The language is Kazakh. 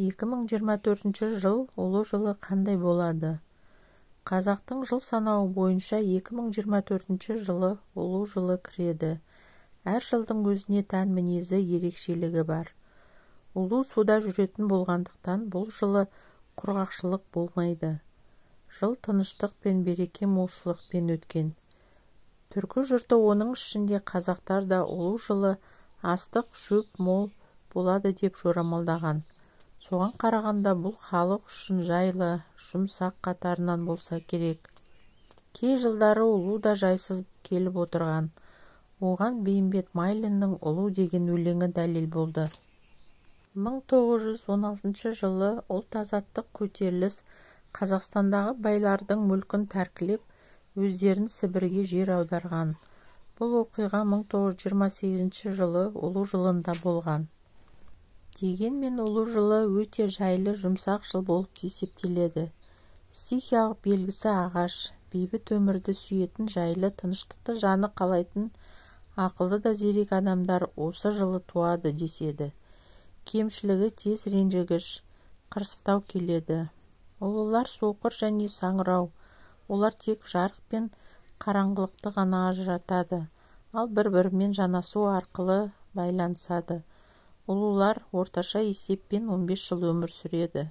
2024 жыл Ұлу жылы қандай болады? Қазақтың жыл санауы бойынша 2024 жылы Ұлу жылы кіреді. Әр жылдың өзіне тән мінезі, ерекшелігі бар. Ұлу суда жүретін болғандықтан бұл жылы құрғақшылық болмайды. Жыл тыныштық пен береке молшылықпен өткен. Түркі жұрты, оның ішінде қазақтар да Ұлу жылы астық, шөп мол болады деп жорамалдаған. Соған қарағанда бұл халық үшін жайлы, жұмсақ қатарынан болса керек. Кей жылдары Ұлу да жайсыз келіп отырған. Оған Бейімбет Майлиннің «Ұлу» деген өлеңі дәлел болды. 1916 жылы ұлт-азаттық көтеріліс Қазақстандағы байлардың мүлкін тәркілеп, өздерін Сібірге жер аударған. Бұл оқиға 1928 жылы Ұлу жылында болған. Дегенмен Ұлу жылы өте жайлы, жұмсақ жыл болып есептеледі. Стихиялық белгісі ағаш, бейбіт өмірді сүйетін, жайлы, тыныштықты жаны қалайтын, ақылды да зерек адамдар осы жылы туады деседі. Кемшілігі тез ренжігіш, қырсықтау келеді. Ұлулар соқыр және саңырау. Олар тек жарық пен қараңғылықты ғана ажыратады, ал бір-бірімен жанасу арқылы байланысады. Ұлулар орташа есеппен 15 жыл өмір сүреді.